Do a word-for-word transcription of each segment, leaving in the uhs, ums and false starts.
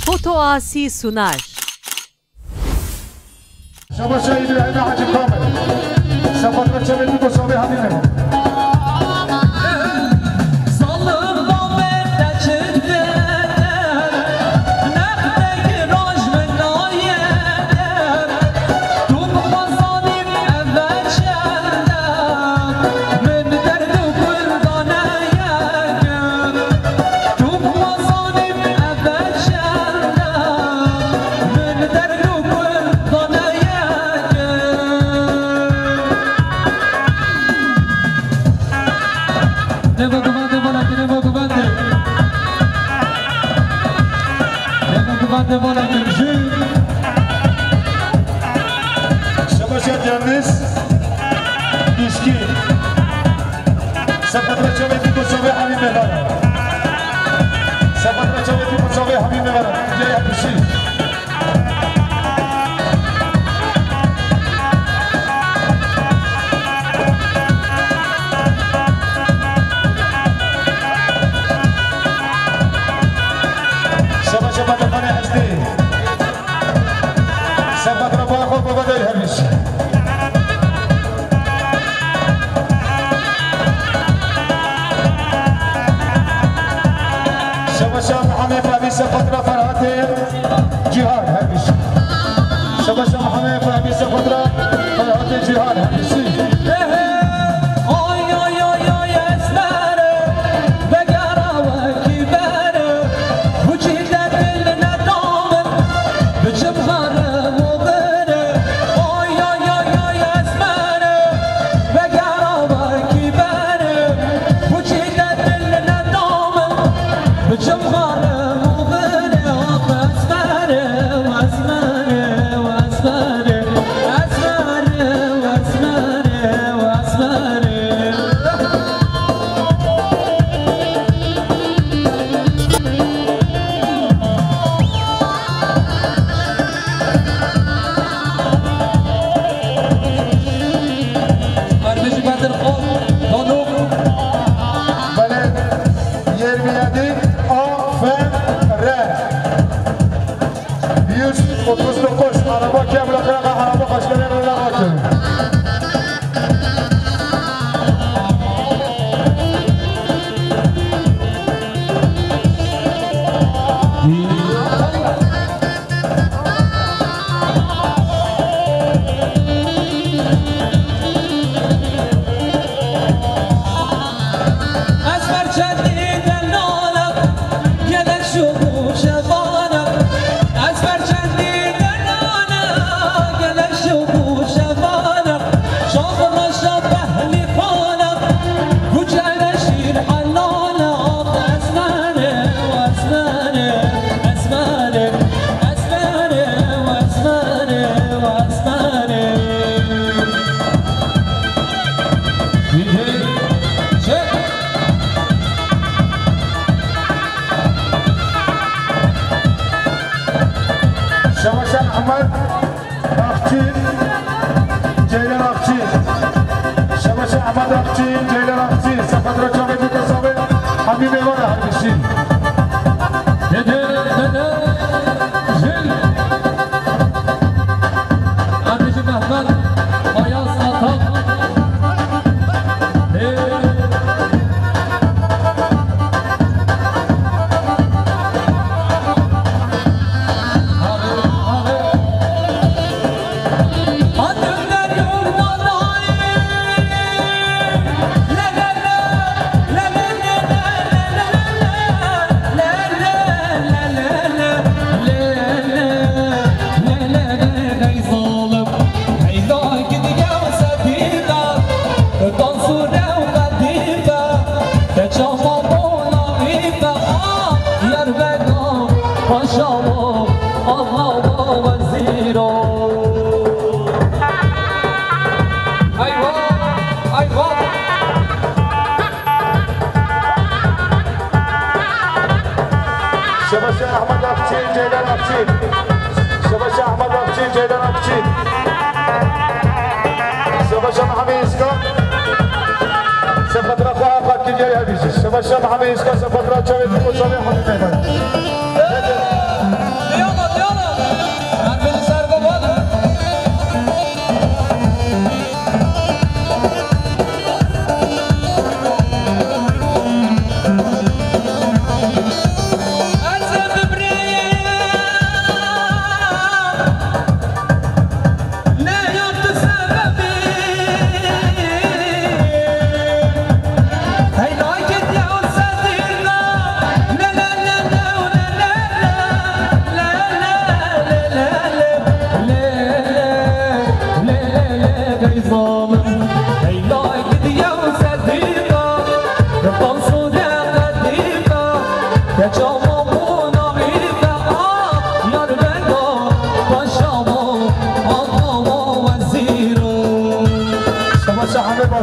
Foto Asi sunar. Şabaşa İbrahim Hacı Kamil. Şafakla çevirdi bu sobe Habibe. Neva guvande vala ki neva guvande. Neva guvande vala ki jü. Şabaşa Deniz. İşki. Sepatra çavê tu sabê Habîb Mevan. Sepatra çavê tu sabê Habîb Mevan. Caya Habîb. Şaba şaba te xanê heştê. Sebat rafa xwe baba der hemiş. Şaba şaba Muhammed Fahmi sebat rafa rahatê. Cîhan hemişî. Şebeşe Mihemed Fehmî Sefatra, Ferhatê Cîhan hemişî. Belê, yirmi yedi A F R. Yüz otuz dokuz araba kemle kaka araba başkanı olarak bakın. Şebaşe Ehmed Akçil, Ceylan Akçil. Şebaşe Ehmed Akçil, Ceylan Akçil. Sefatra çavê bî kesabê. Hemî mêvan e her bişî. Dede, dede, jin. Kardeşim Mehmet, Ayaz Atak. Hey. Şebaşe Ahmet Akçil, Ceylan Akçil. Şebaşe Ahmet Akçil, Ceylan Akçil. Şebaşe Mihemed Îska. Sefatra xwe apat kiriye ya bîjî. Şebaşe Mihemed Îska, sefatra çavê Tîmo çavê Mihemed Meydan.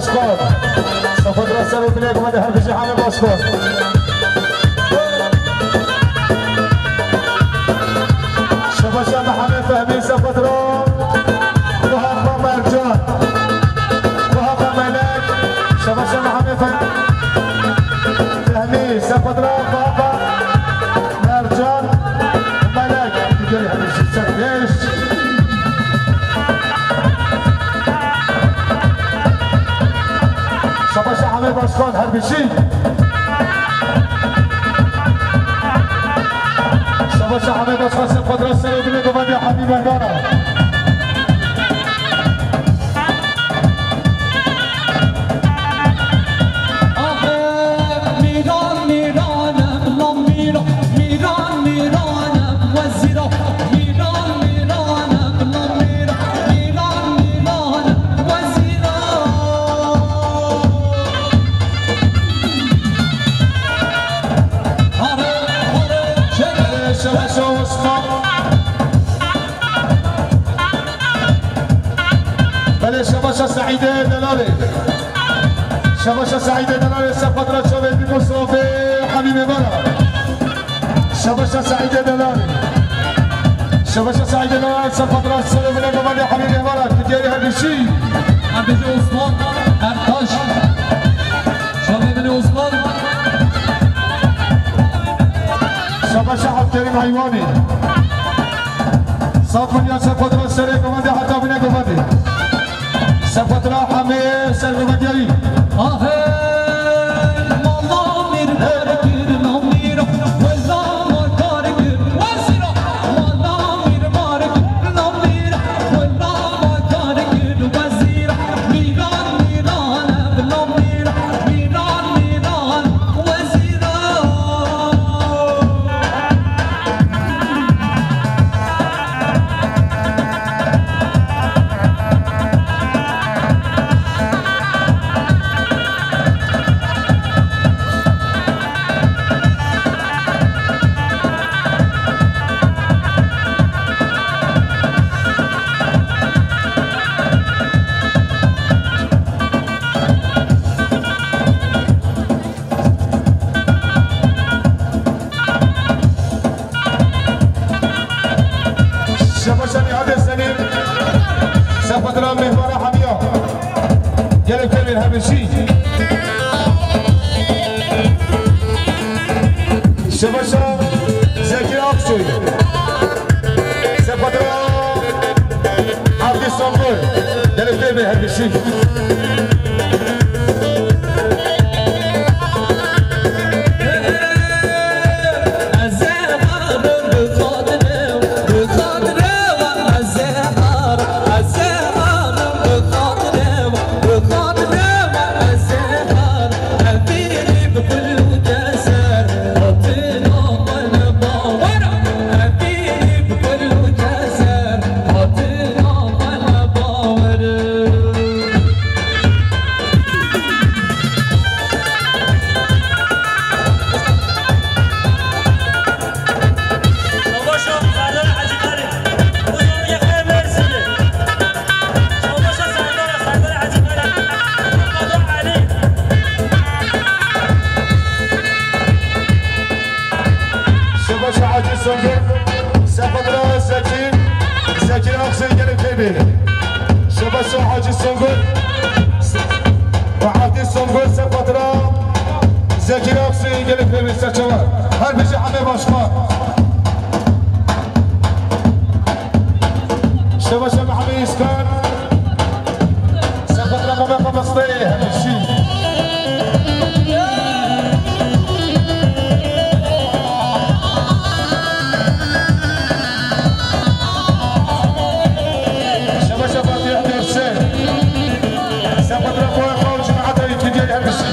Başkan. Sefatra ser û binê gumedê her bijî Hemî Başkan. Şebaşa Mehemê Fehmî, Sefatra Muhafa Mercan. Muhafa Melek. Şebaşa Mehemê Fe-, Fehmî, Sefatra Muhafa Mercan. Melek. Digel her bijî ser pêş. Şebaşa Hemê Başkan her bijî. Şebaşa Hemê Başkan, Sefatra ser û binê gumedê Hemî Mercan. Axe, mîran, mîran e, lam mîran, mîran, mîran e, wezîra. Mîran, mîran e, lam mîran, mîran, mîran e, wezîra. Hare, hare, çekere, şebaşa Osman. Belê, şebaşa Seîdê Delalê. Şebaşa Seîdê Delalê, Sefatra çavê Mîmûsofê Hemî Mêvara. Şebaşa Seîdê Delalê. Şebaşa Seîdê Delalê, Sefatra ser û binê gumedê Hemî Mêvara. Digel her bijî. Her bijî Osman Ertaş. Çavê min ê Osman. Şebaşa Abdulkerîm Heywanî. Safirya Sefatra serê gumedê heta binê gumedê. Sefatra Hemê ser gumediyayî. Ahê, mala mîr bar kir, namîr, wela ma kar kir, wezîra. Mala mîr bar kir, namîr, wela ma kar kir, wezîra. Mîran, mîran, ev namîr, mîran, mîran, wezîra. Şebaşa Nîhadê Senî, Sefatra Mêvara Hemiya. Gelek kevên her bijî. Şebaşa Zekî Aksoy. Sefatra Abdî Songul. Gelek kevên her bijî. Şebaşa Hacî Songul, Sefatra Zekî, Zekî Aksoy gelin pê bê. Şebaşa Hacî Songul ve Abdî Songul, Sefatra Zekî Aksoy gelin pê bê. Serçava. Her bijî Hemê Başkan. Şebaşa Mehemê Îskar. Sefatra Mame Xemesteyê her bijî. Şebaşa Fatih Derse. Sefatra Boya Xaw Cemaata Yekîdiyê her bijî.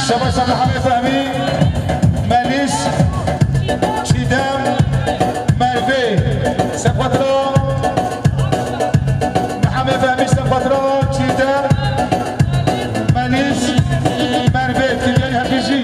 Şebaşa Mehemê Fehmî, Melîs, Çîdem, Mervê, Sefatra, Mehemê Fehmî, Sefatra, Çîdem, Melîs, Mervê, Kilyayê Hepijî.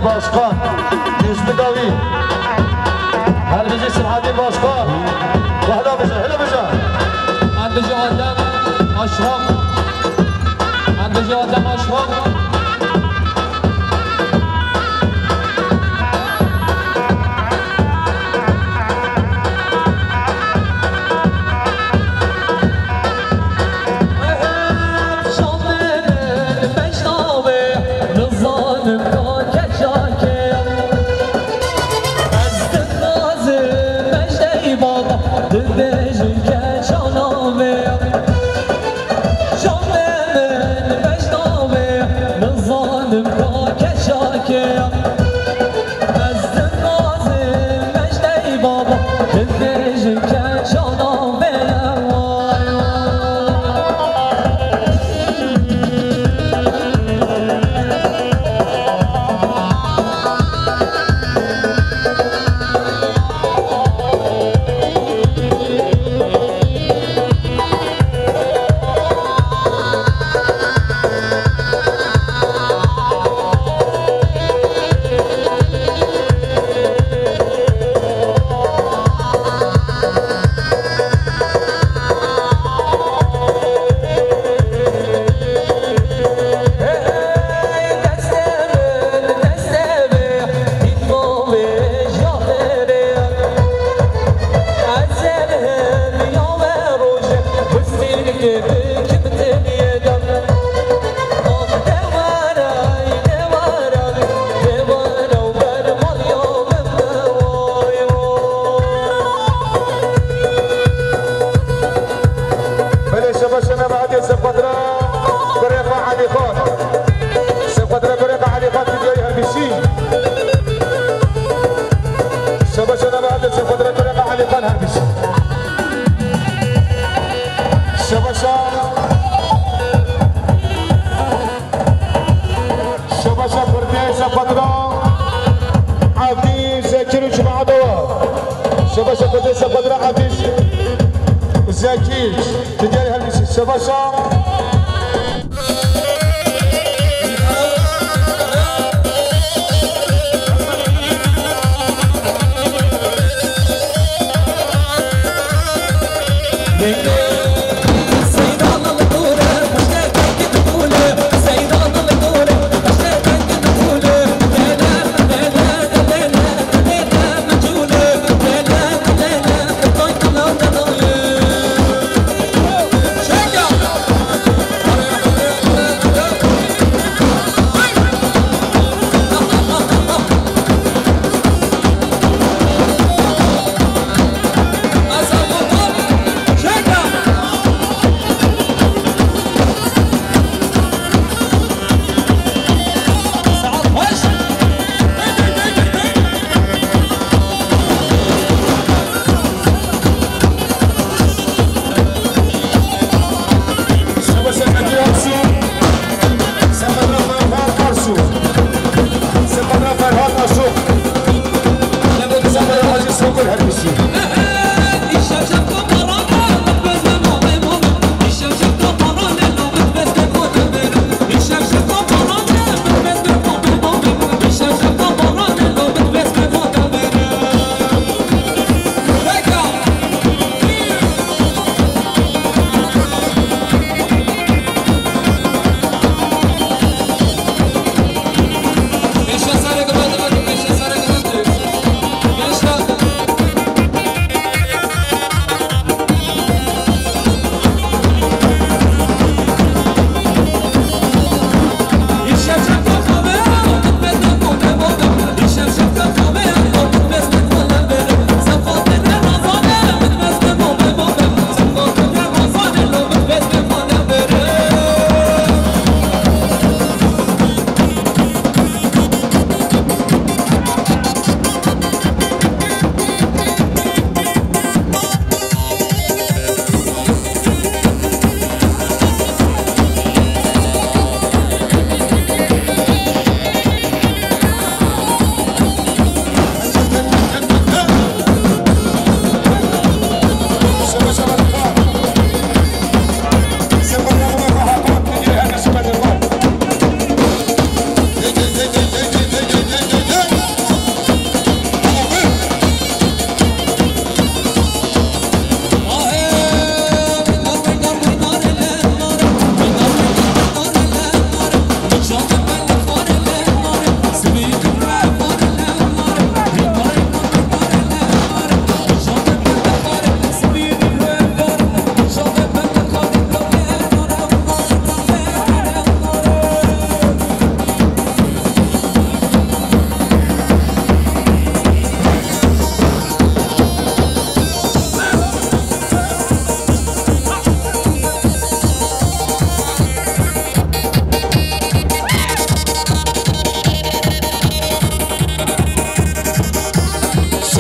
Başkan, Necmi Dawî, Herbijî Sirhatî Başkan, wehla bije, hele bije. Herbijî Adem Aşraf, Herbijî Adem Aşraf. Nizanim ka keçakê. Ez dixwazim bejdeyî baba, dibêjin keça navê. Şamê min bejdavê, nizanim ka keçakê. Ez dixwazim bejdeyî baba, dibêjin keça navê. Belê, şebaşe nava hatê Sefqatra Kurêxa Elî Xan. Sefqatra Kurêxa Elî Xan, tu diyarî herbîsî. Şebaşe nava hatê Sefqatra Kurêxa Elî Xan herbîsî. Şebaşe. Şebaşa Kurdê Sefqatra Evdî Zekî û cemaeta we. Şebaşa Kurdê Sefqatra Evdî Zekî. Ti diyarî herbîsî. Şebaşa.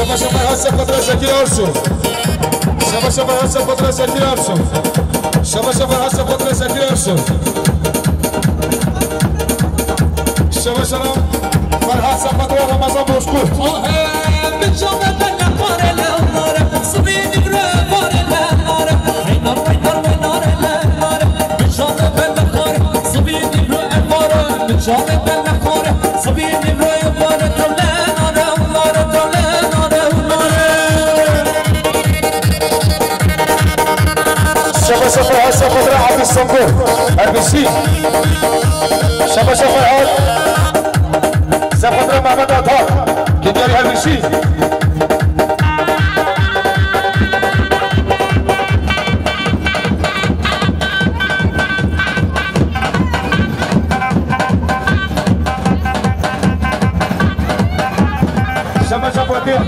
Şaba şaba Hesen Xatirê Zekî Arsu. Şaba şaba Hesen Xatirê Zekî Arsu. Şaba şaba Hesen Xatirê Zekî Arsu. Şaba şaba Ferhat Hesen Xatirê Ramazan Bozkurt. Şaba şaba Hesen Xatirê Abdul Songur. Erbisi. Şaba şaba Hesen Xatirê Mehmet Atak. Kinyarî Erbisi. Şaba şaba Fatih.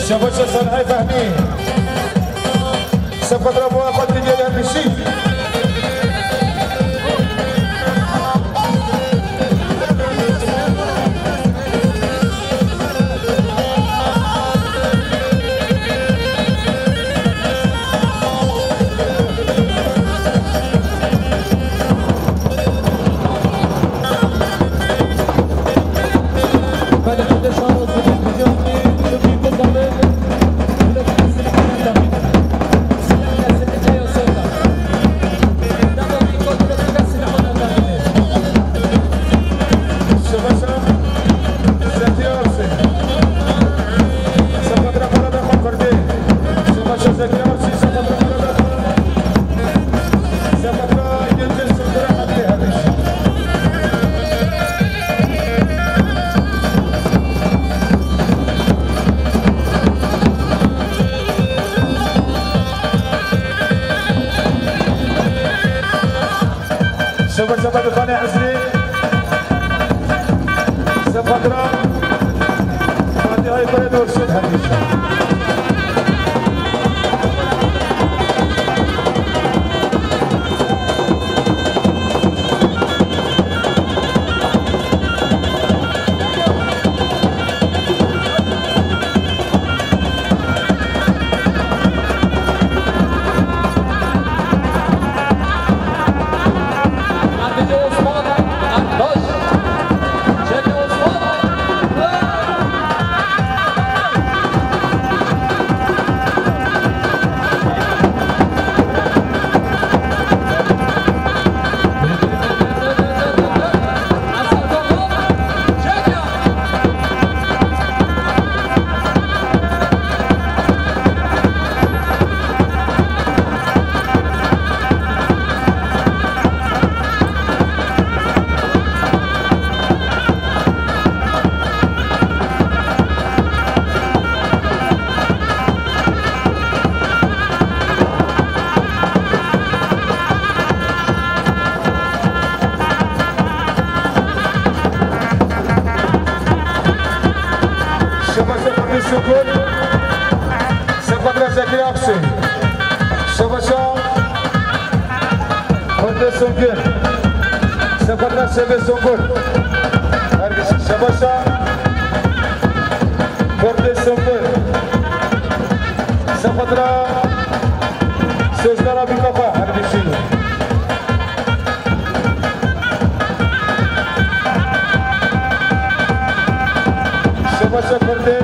Şebaşa Salih Fehmî. Sefetra muvaffak diye gelmişsin. Şeber şeber Xanê Hizrî. Sefadra Fatih Şebaşa Xwedê Sungul, Sefadra Zekeriya Aksoy. Şebaşa Xwedê Sungul, Sefadra Şevê Sungul. Her gişî Şebaşa Xwedê Sungul, Sefadra Sêzdara Bîkafa. Her gişî. Şebaşa Kurdê,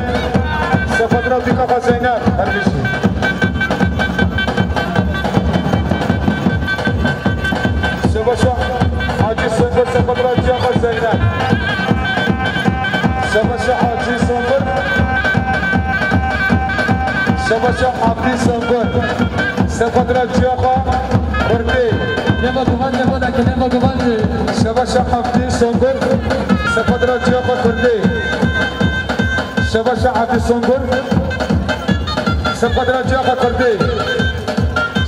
Sefadra Bîkafa Zeynep, her gişî. Şebaşa Hacî Songul, Sefadra Ciyaxa Zeynep. Şebaşa Hacî Songul, Şebaşa Abdî Songul. Sefadra Ciyaxa Kurdê. Nema guvancê xwe de, nema guvancê. Şebaşa Abdî Songul, Sefadra Ciyaxa Kurdê. Şebaşa Abdî Songul, Sefadra Ciyaxa Kurdê.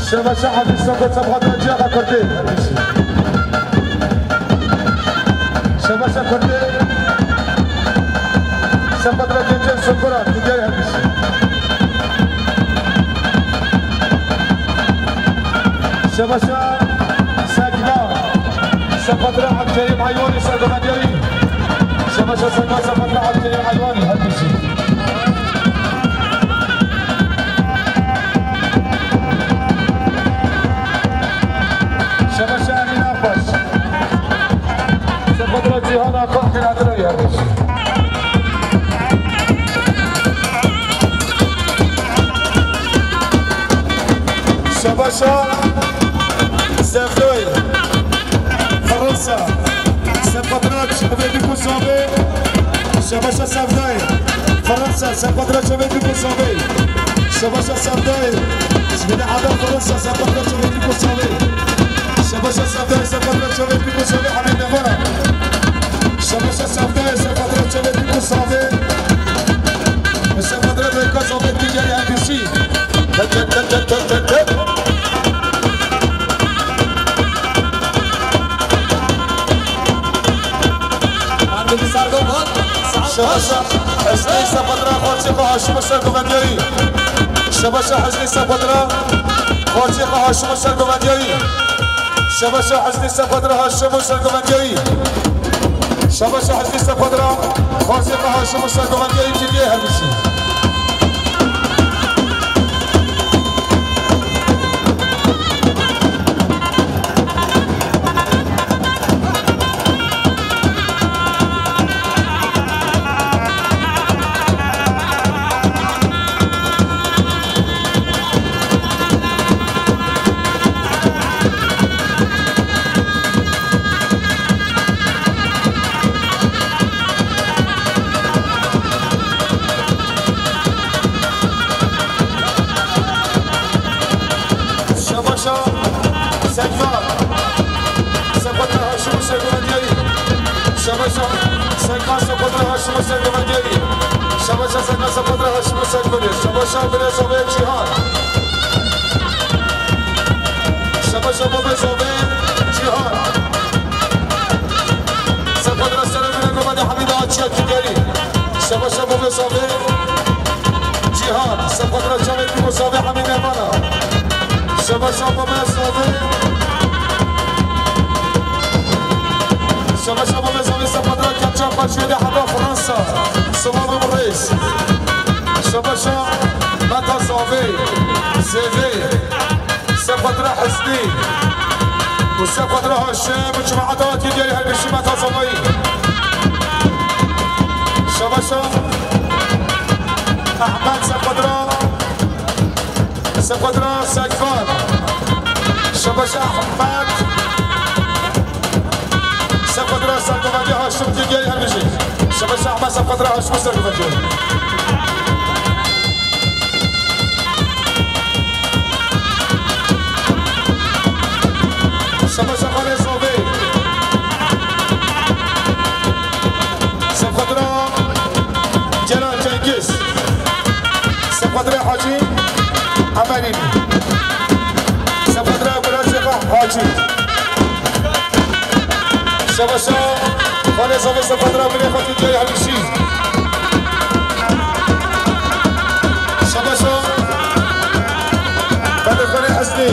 Şebaşa Abdî Songul, Sefadra Ciyaxa Kurdê. Şebaşa Kurdê, Sefadra Cemcem Songul, Tuncay Hemîs. Şebaşa Sekna, Sefadra Abdülkerim Hayvani, Sergovendiyayî. Şebaşa Sekna, Sefadra Abdülkerim Hayvani, her gişî. Şebaşa Emîn Akbaş. Sefadra Cîhan Akbaş, Qîratira Yerbaş. Şebaşa Sevdoy, Fransa, Sefadra Çavê Dîkû Savê. Şebaşa Sevdoy, Fransa, Sefadra Çavê Dîkû Savê. Şebaşa Sevdoy, ji Bînê Eda, Fransa, Sefadra Çavê Dîkû Savê. Şebaşa Sevdoy, Sefadra Çavê Dîkû Savê, Hemîd Devara. Şebaşa Sevdoy, Sefadra Çavê Dîkû Savê. Sefadra Rêka Savê, Tîcarî Hemîsî. Şebaşa Hizbê Sefadra Xorçî xwe Haşim Sergovendiyayî. Şebaşa Hizbê Sefadra Xorçî xwe Haşim Sergovendiyayî. Şebaşa Hizbê Sefadra Haşim Sergovendiyayî. Şebaşa Hizbê Sefadra Xorçî xwe Haşim Sergovendiyayî, Tirkiyeyê her gişî. Şebaşa Sekna, Sefadra Haşim Sergovendiyayî. Şebaşa Sekna, Sefadra Haşim Sergovendiyayî. Şebaşa Sekna, Sefadra Haşim Sergovendiyayî. Şebaşa Birê Savê Cîhan. Şebaşa Bobê Savê Cîhan. Sefadra Serê Birê Govendê Hemîda Açiya Tîgerî. Şabaşa bo me zavê Cîhan, sefqatra çavê Tîmo zavê Emîne Mala. Şabaşa bo me zavê. Şabaşa bo me zavê sefqatra Kepça Paşê de heba Fransa. Sema bo rêz. Şabaşa meta zavê, zêvê. Sefqatra Hesnî û sefqatra Haşim û cemaeta Tirkiyeyê her bişî meta zavayî. Şabaşa Ehmed sefqatra, sefqatra Sekvan. Şabaşa Ehmed. Sefqatra Sergovecî Haşim Tirkiyeyê her bişî. Şabaşa Ehmed sefqatra Haşim Sergovecî. Şabaşa Xalê Zavê. Sefqatra Celal Cengiz. Sefqatra Hacî Emelî. Sefqatra Birazê Hacî. Şabaşa Xalê Zavê sefqatra Bilê Xatî Ceyhan Bişî. Şabaşa Xalê Xalê Hesnî.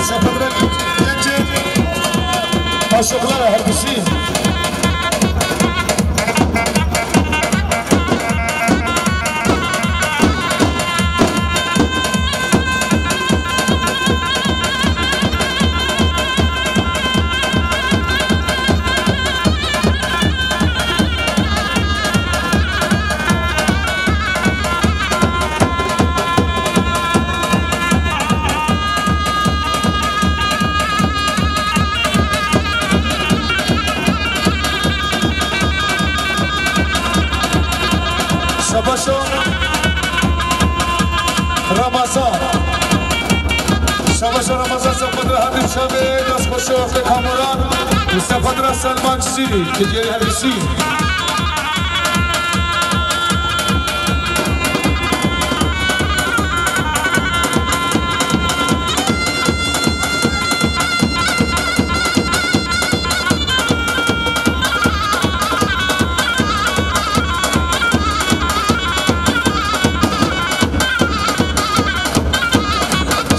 Sefqatra Gencê Aşıklar Harbisi. Şabaşo Ramazan. Şabaşo Ramazan, sefqatra Hemî Şamê, destxweşo Hafte Kamuran û sefqatra Selman Çisî, ki diğeri her bisi.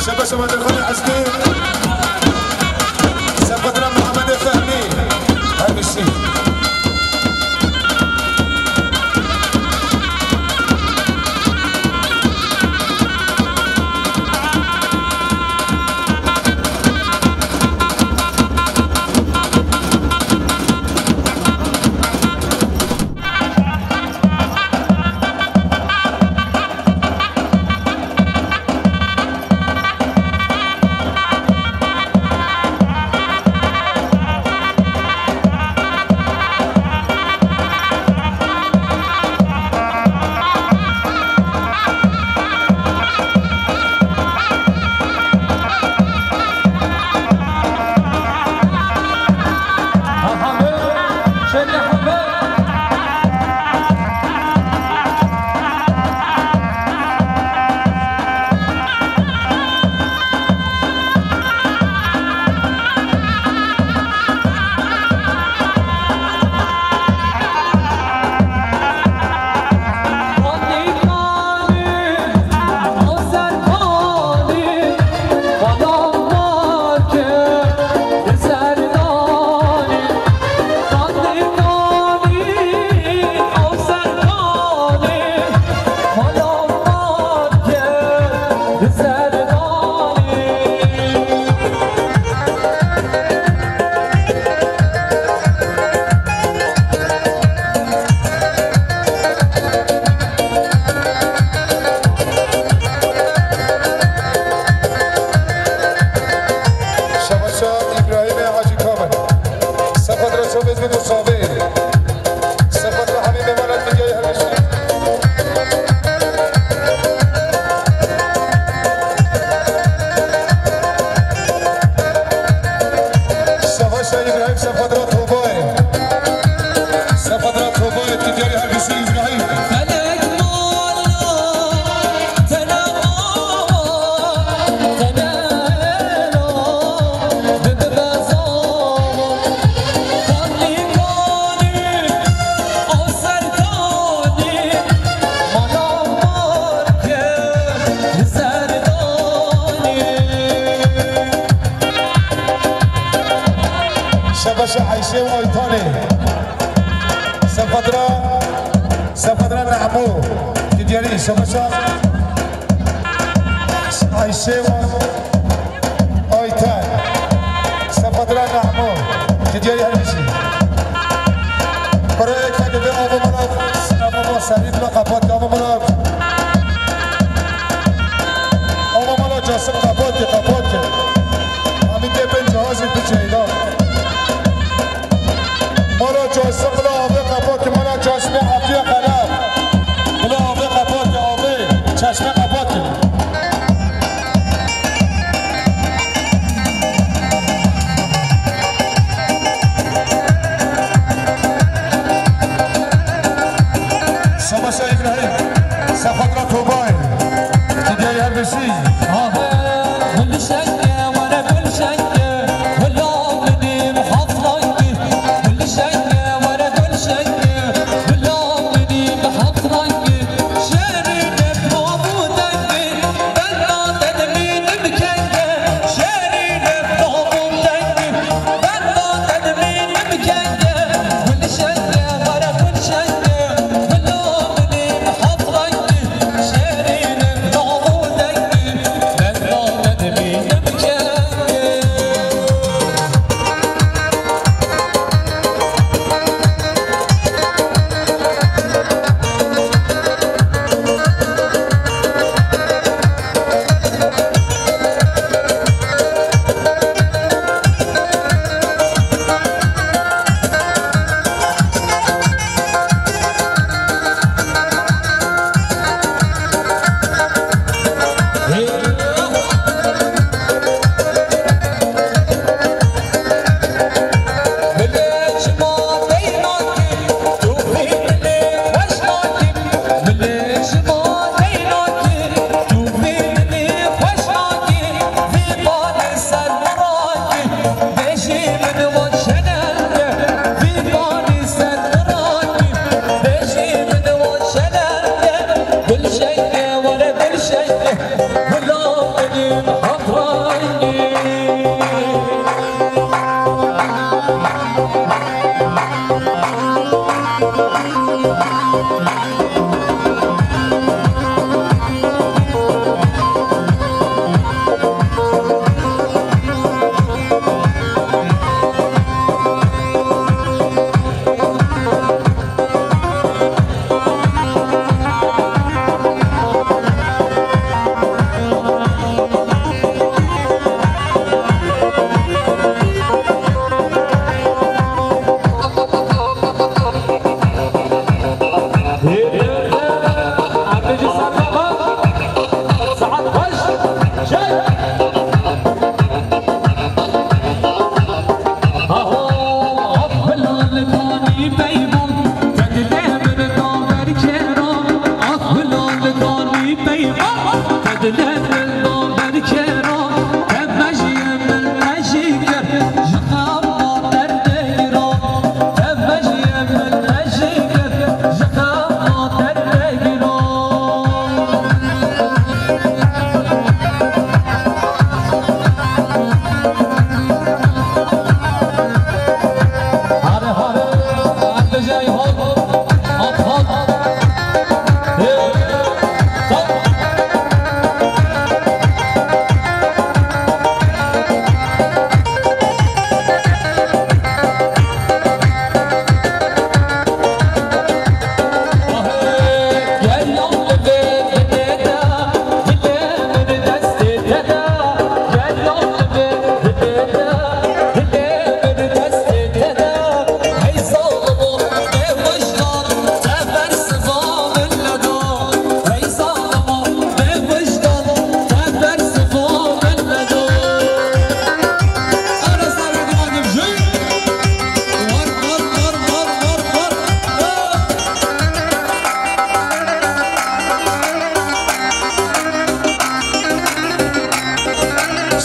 Şabaşo Xalê Hesnî. Sefqatra Mihemedê Fehmî. Her bisi. Ayşe û Aytanê. Sefadra, Sefadra Nehmo. Ki diyarî Şebeşa. Ayşe û Aytan. Sefadra Nehmo. Ki diyarî her bişî. Proyekta gibi ava mala, ava mala serî bila kapat, ava mala. Ava mala Casim kapat, kapat. Amî tê bên cihazî biçeyda. Mala Casim bila avê qepakî, mala Casimê Abdiyê Qeleb. Bila avê qepakî, avê çeşmê qepakî. Şebeşa Îbrahîm, Sefadra Tobay, Didyayê Herbêşî. Ahe, Gulşenge, were Gulşenge, Gula min ê bi heft rengî. Gulşenge, were Gulşenge, Gula min ê bi heft rengî. Şerî nefra bû dengî, benda te dimînim kenge. Şerî nefra bû dengî, benda te dimînim kenge. Gulşenge, were Gulşenge, Gula min ê bi heft rengî. Şerî nefra bû dengî, benda te dimînim kenge.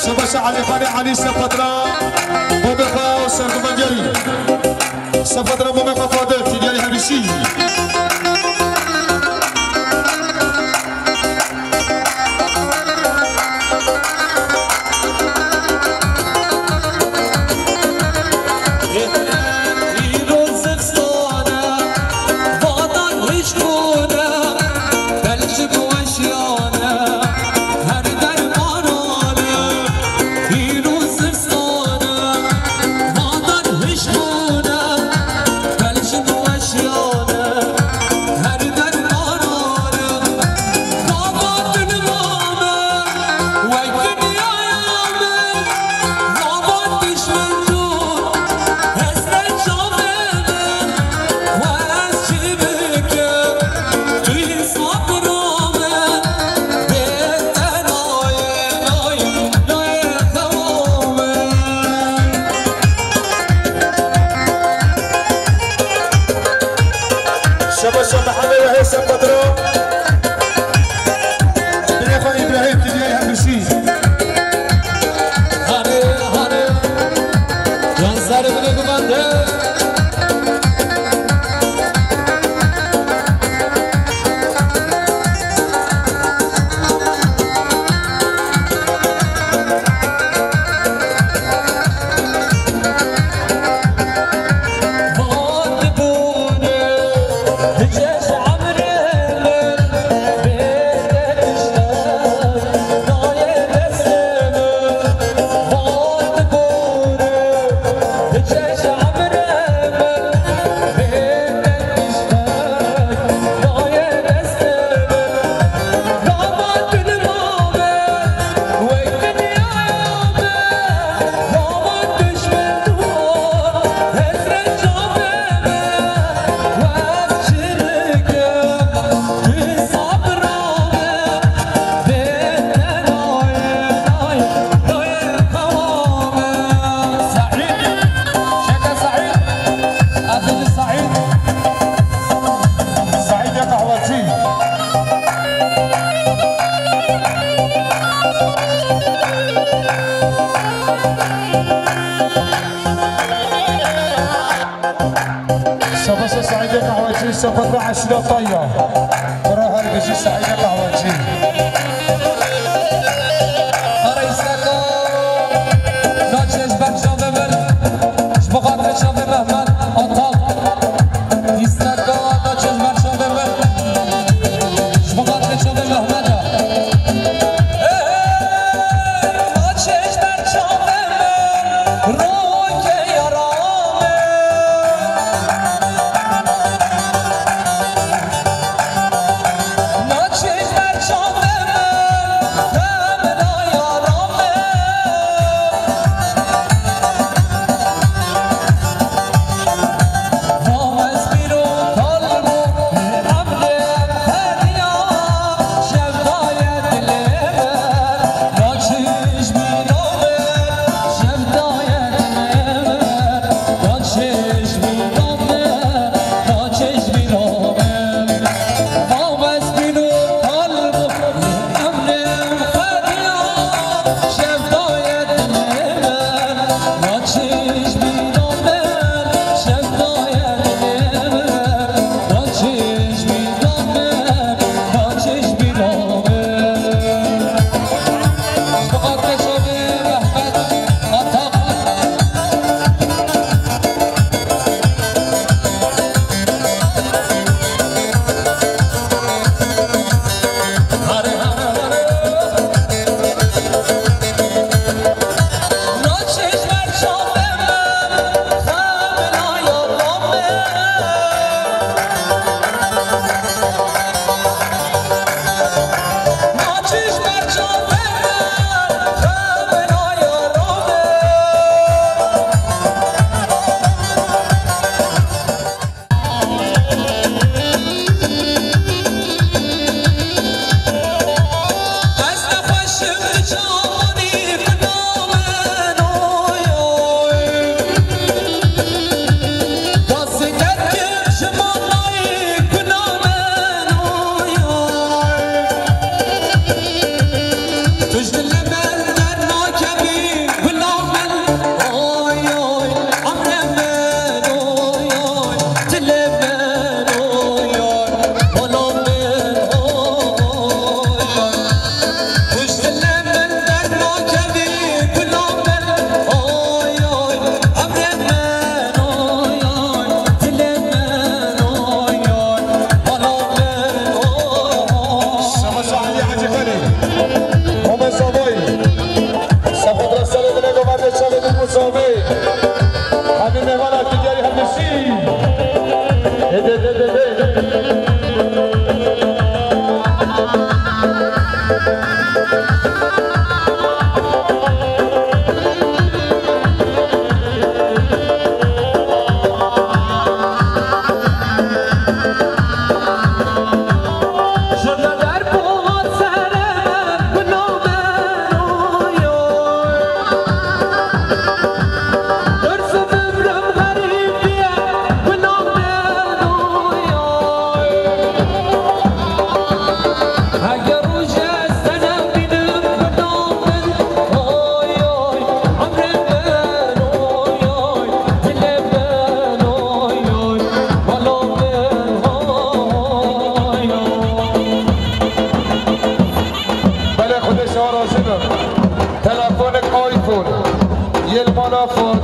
Şebeşa Elî Xalî Elî Sefadra, Bobexa û Serdivan Gerî. Sefadra Bobexa Fadil, Tîdyarî Hebîşî. Yavaş yavaş, hadi ve heyse patron. Birê xwe Îbrahîm, tu diyayê hemşî. Hare, hare. Yan zarê bile gumande. Saîd. Ev dibêje Saîd. Saîdê qehwecî. Şabaşa Saîdê qehwecî, şafet ve eşîra taya. Bira her bijî Saîdê qehwecî. Ara îsteka naçe ji ber çavê min, ji bo xatirê çavê Mehmet Atal. Îsteka naçe ji ber çavê min, ji bo xatirê çavê Mehmet a. Ê, naçe ji ber çavê min, roke yara min. Naçe ji ber çavê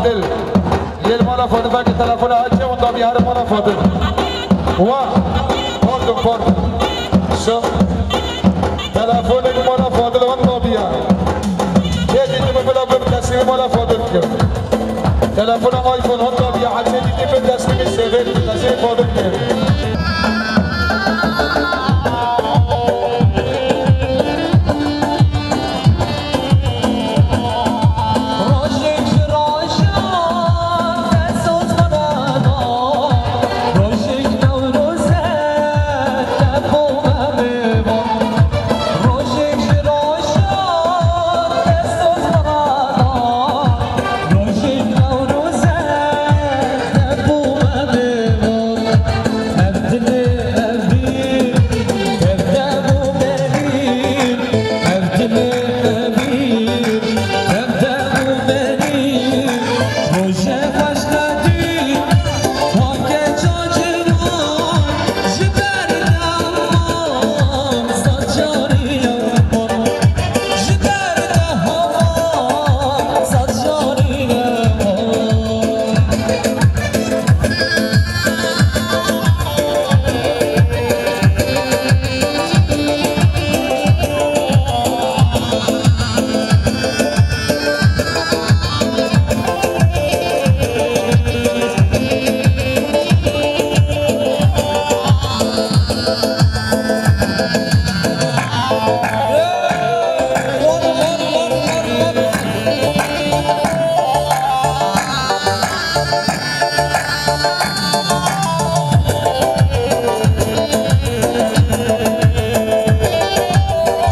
Fadil. Yê li mala Fadil, belkî telefona Hecê winda bî, here mala Fadil. Wa, pardon, pardon. Şa-, telefonek mala Fadil winda bî ya. Yê dîtî min bila bim teslîmî mala Fadil bikim. Telefona iPhone winda bî ya, Hecê dîtî min teslîmî sêvê bikim, teslîmî Fadil bikim.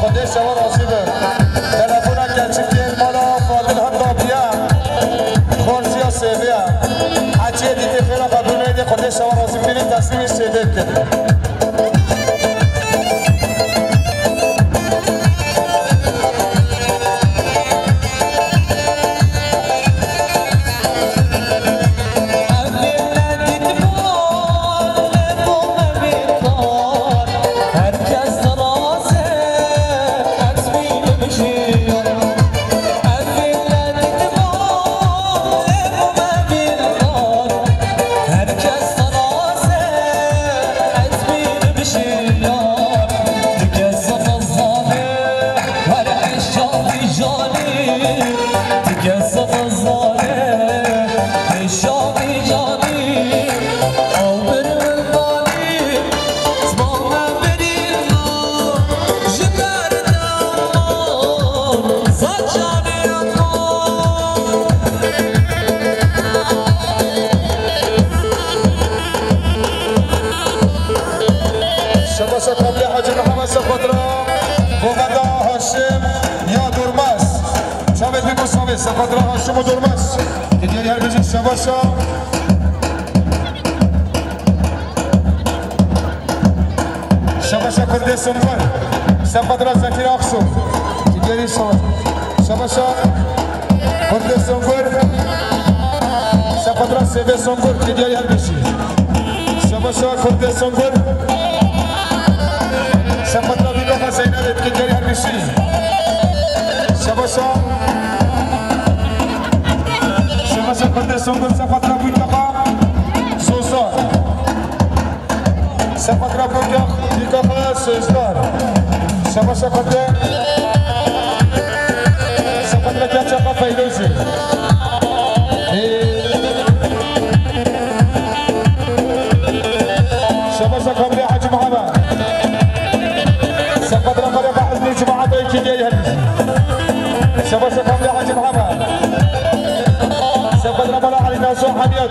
Xwedê şewa razî be. Telefona keçikê mala Fadil henda biya. Xorziya sêvê ya. Heciyê dîtê xêra xwe bimêdê, Xwedê şewa razî, bînî teslîmî sêvê bikin. Şebaşa Kablê Hacî Mihemed Sefadra, Govenda Haşim ya Durmez. Çavê Bîko Savê, Sefadra Haşim û Durmez. Diğer yer bizim Şebaşa. Şebaşa Kurdê Sungur. Sefadra Zekîr Aksu. Digeri sor. Şebaşa Kurdê Sungur. Sefadra Sevê Sungur. Digeri her bir şey. Şebaşa Kurdê Sungur. Sefadra Bîbaka Zeynep. Digeri her bir şey. Şebaşa. Şebaşa Kurdê Sungur. Sefadra Bîbaka Zoza. Sefadra Bîbaka Sözdar. Şebaşa Kurdê. Sefadra Keçaka Feylozî. Ee, Şebaşa Kablê Hacî Mihemed. Sefadra Kablê Hacî Mihemed. Şebaşa Kablê Hacî Mihemed. Sefadra Mala Elî Naso Hemiyat.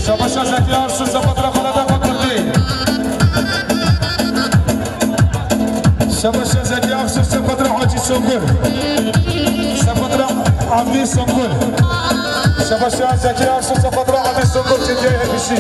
Şabaşa Zekî Arsu, sefatra xwe neda xwe kurdî. Şabaşa Zekî Arsu, sefatra Hacî Songur. Sefatra Avdî Songur. Şabaşa Zekî Arsu, sefatra Avdî Songur, Çetiyayê Hepişî.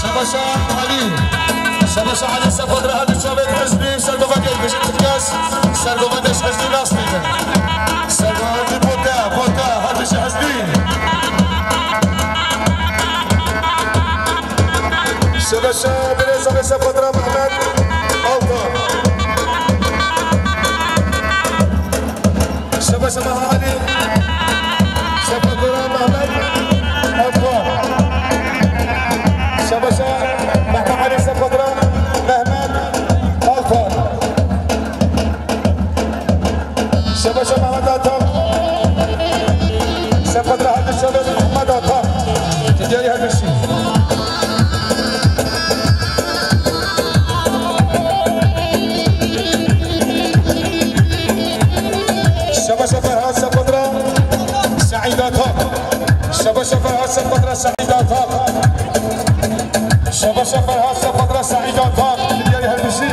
Şabaşa Elî. Şabaşa Elî, sefatra her du çavê hizbî, sergovek ê gişt kes, sergovek hizbî nas didin. Sergovek hizbî, bota, bota, her du hizbî. Şabaşa Birêz, sefatra Mehmet Altan. Şabaşa Meha Elî. Sefatra Mehmet Altan. Şabaşa Meha Elî, sefatra Mehmet Altan. Şabaşa Mehmet Altan. Sefatra her du çavê Mehmet Altan. Çetiyayê Hepişî. Şabaşa Ferhat, sefatra Seîd Atak. Şabaşa Ferhat, sefatra Seîd Atak. Şabaşa Ferhat, sefatra Seîd Atak. Çetiyayê Hepişî.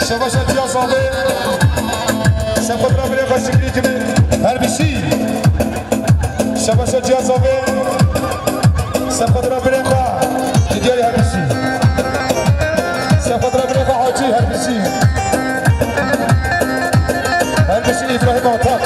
Şabaşa Ciya Zavê. Sefatra birê xwe Şikrî Cimî. Hepişî. Şabaşa Ciya Zavê. Sefatra birê xwe, Çetiyayê Hepişî. Sefatra birê xwe Hacî Hepişî. Hepişî Îbrahîm Atak.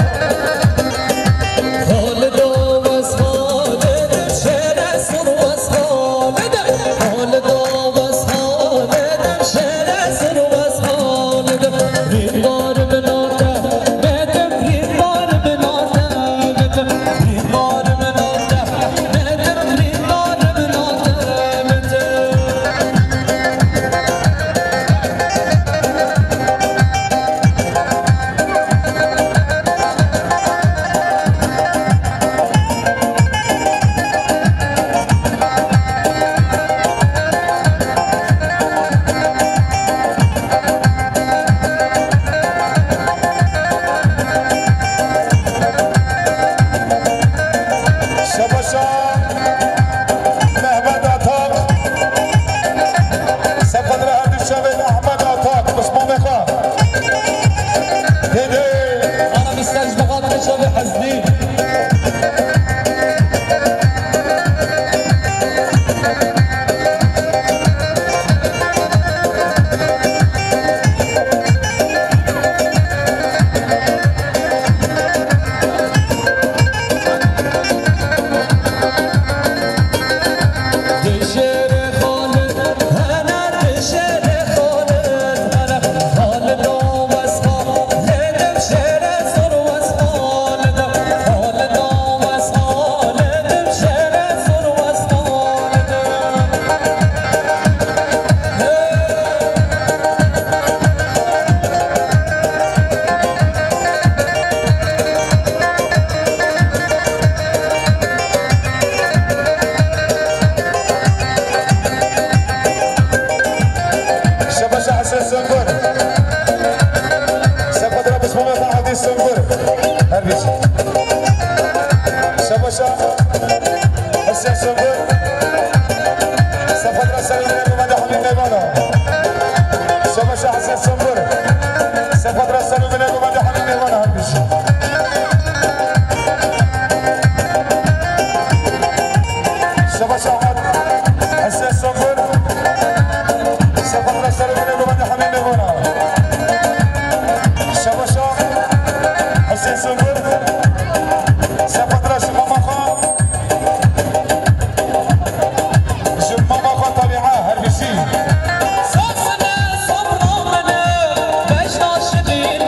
Şabaşa Mehmet Atak. Sefatra her du çavê Ahmet Atak. Pismamê xwe. Dede. Ana bîst pênc mexat çavê Hezlî. Şabaşa Hesen Sungur. Sefatra Bismillah Hadi Sungur. Her bir. Şabaşa Hesen Sungur. Sefatra Selim Mehmet Hamid Mevana. Şabaşa Hesen Sungur. Sefatra Selim Mehmet Hamid Mevana. Her bir. Şabaşa Ahmet Hesen Sungur. Sefatra Selim Mehmet Hamid Mevana. Şabaşa Hesen Sungur. Sefatra Şıkamaxa. Ji mama xwe Taliha her bijî. Sazine sabra min e, bejna şirîn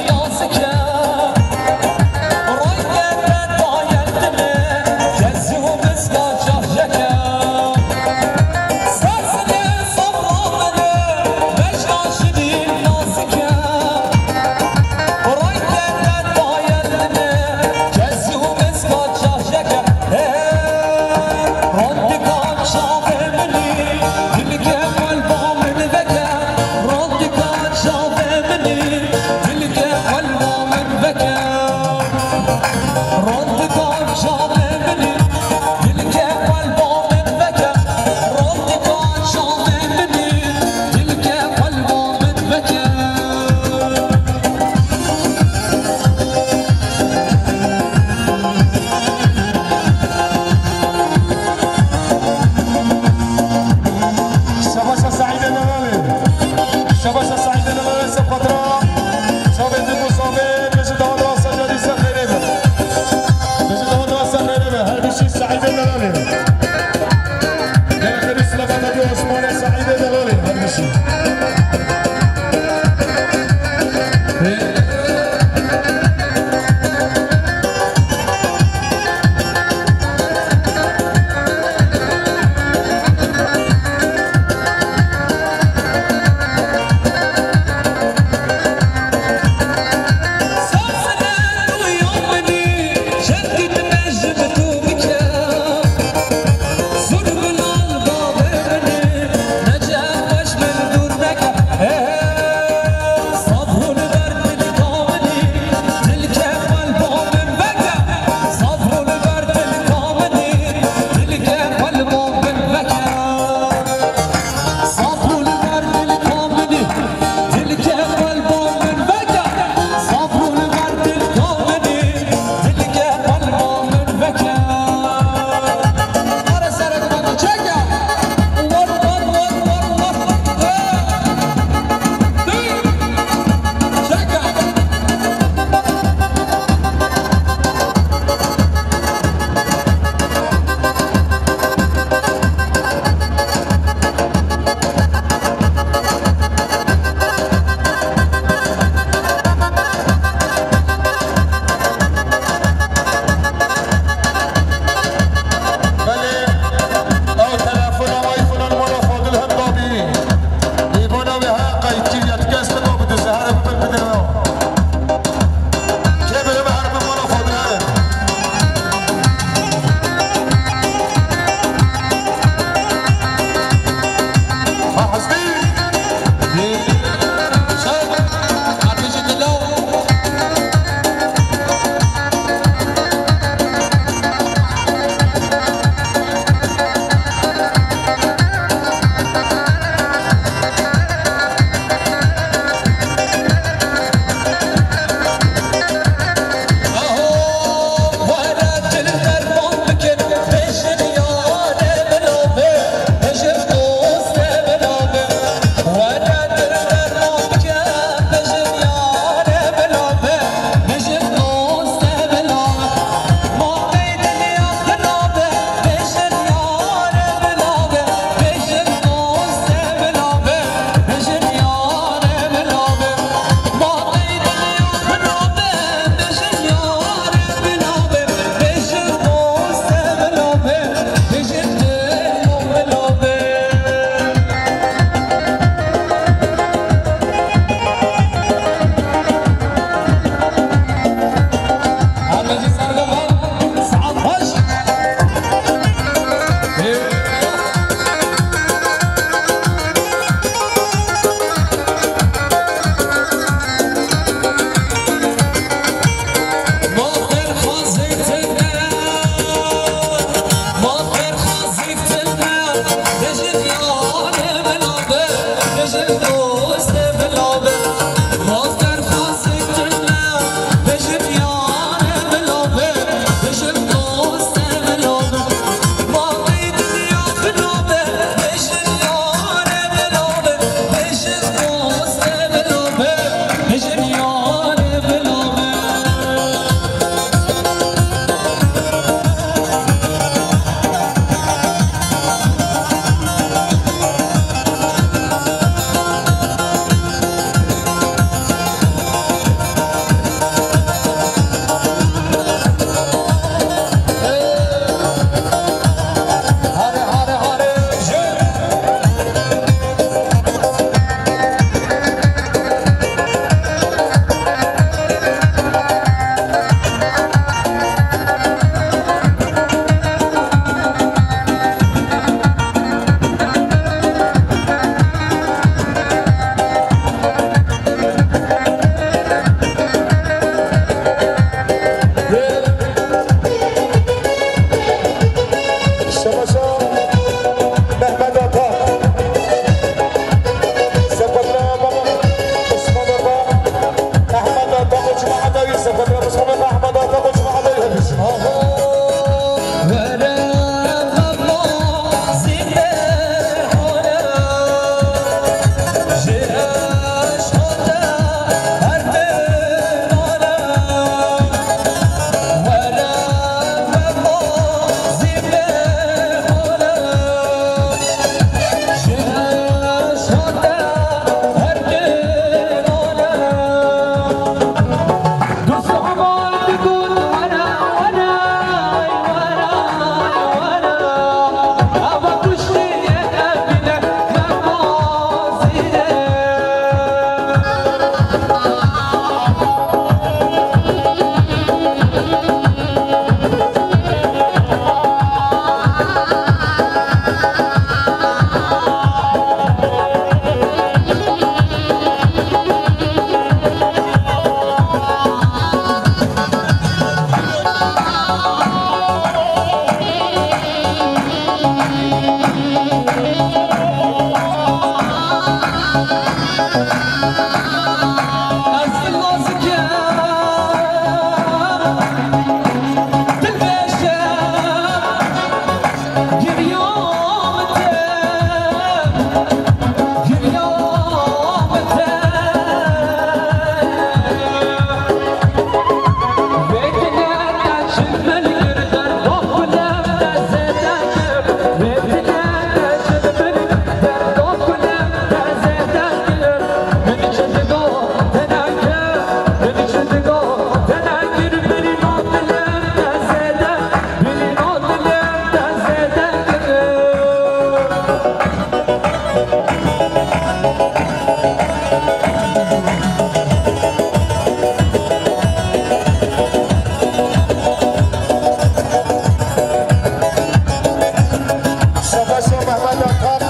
Şebaşa Mehmet Akan,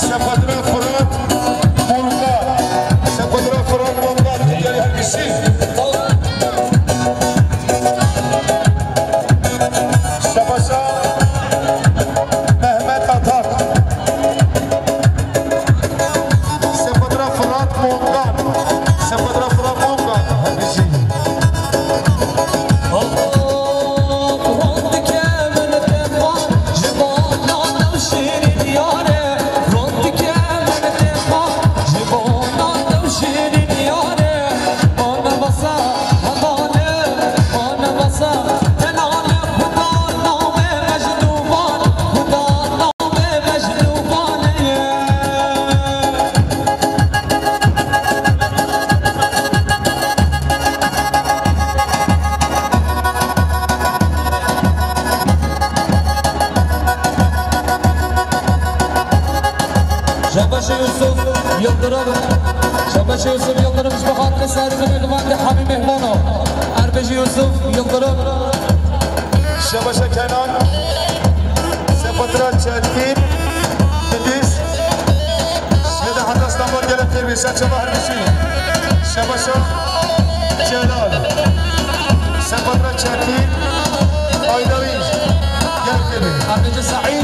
Şebaşa Fırat Monga, Şebaşa Fırat Monga, Türkiye herkesi. Şebaşa Mehmet Atak. Sepatra Fırat Mongan. Sepatra Fırat Mongan. Hepsi. Şebaşê Yusuf Yıldırım. Şebaşê Yusuf Yıldırım, ji bo xatirê ser min ê li van de hemî mêhmano. Erbêjî Yusuf Yıldırım. Şebaşa Kenan. Sepatra Çetin. Didis. Şeda heta Stenbol gelek têr bê. Ser çava her bişî. Şebaşa Celal. Sepatra Çetin. Aydawî. Gelek têr bê. Erbêjî Saîd.